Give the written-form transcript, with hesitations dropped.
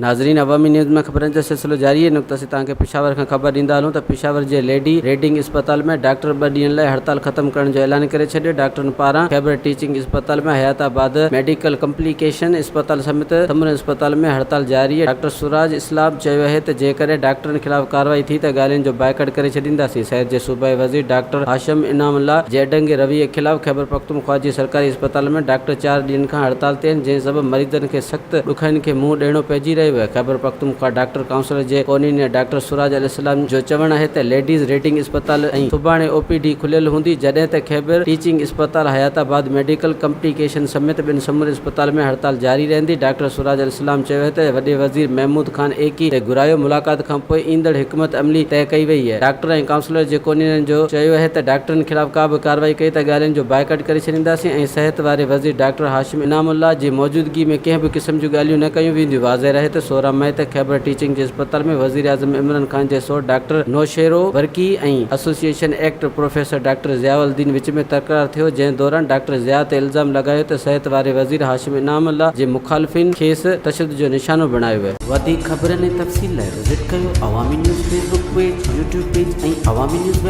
ناظرين عوامي نيوز ۾ خبرن جو سلسلو جاري آهي نقطه سي توهان کي پشاور کان خبر ڏيندا هلون ته پشاور جي ليڊي ريڊنگ اسپتال ۾ ڊاڪٽر ٻه ڏينهن لاء هڙتال ختم ڪرڻ جو اعلان ڪري ڇڏيو ڊاڪٽرن پاران خيبر ٽيچنگ اسپتال ۾ حيات آباد ميڊيڪل ڪمپليڪيشن اسپتال سميت سمورين اسپتالن ۾ هڙتال جاري آهي ڊاڪٽر سراج اسلام چيو آهي ته جيڪڏهن ڊاڪٽرن خلاف ڪارروائي ٿي ته ڳالهين جو بائيڪاٽ ڪري ڇڏينداسين صحت جي صوبائي وزير ڊاڪٽر هاشم انعام الله جي اڍنگي رويي خلاف خيبرپختونخوا جي سرڪاري اسپتالن ۾ ڊاڪٽر چار ڏينهن کان هڙتال تي آهن جنهن سبب مريضن کي سخت ڏکائين کي منهن ڏيڻو پئجي رهيو آهي. خيبرپختونخوا ڊاڪٽر ڪائونسل جي ڪونوينر ڊاڪٽر سراج الاسلام جو چوڻ آهي ته ليڊيز ريڊنگ اسپتال ۽ سڀاڻي او پي ڊي کليل هوندي جڏهن ته خيبر ٽيچنگ اسپتال، حيات آباد ميڊيڪل ڪمپليڪيشن سميت ٻين سمورين اسپتالن ۾ هڙتال جاري رهندي. ڊاڪٽر سراج الاسلام چيو آهي ته وڏي وزير محمود خان ايڪي تي گهرايو ملاقات کانپوء ايندڙ حڪمت عملي طئي ڪئي وئي آهي. ڊاڪٽر ۽ ڪائونسلر جي ڪونوينرن جو چيو آهي ته ڊاڪٽرن خلاف ڪا به ڪارروائي ڪئي ته ڳالهين جو بائيڪاٽ ڪري ڇڏينداسين ۽ صحت واري وزير ڊاڪٽر هاشم انعام الله جي موجودگي ۾ ڪنهن به قسم جون ڳالهيون نه ڪيون وينديون. واضح رهي ته 16 مئي تي خيبر ٽيچنگ جي اسپتال ۾ وزيراعظم عمران خان جي سوٽ doctor Noshiro Burki ۽ association act professor doctor Zia Uddin وچ ۾ تڪرار ٿيو جنهن دوران ڊاڪٽر ضياء تي الزام لڳايو ته صحت واري وزير هاشم انعام الله جي مخالفين کيس تشدد جو نشانو بڻايو ويو. وڌيڪ خبرن ۽ تفصيل لاء وزٽ ڪيو Awami news Facebook page, YouTube page ۽ Awami news web.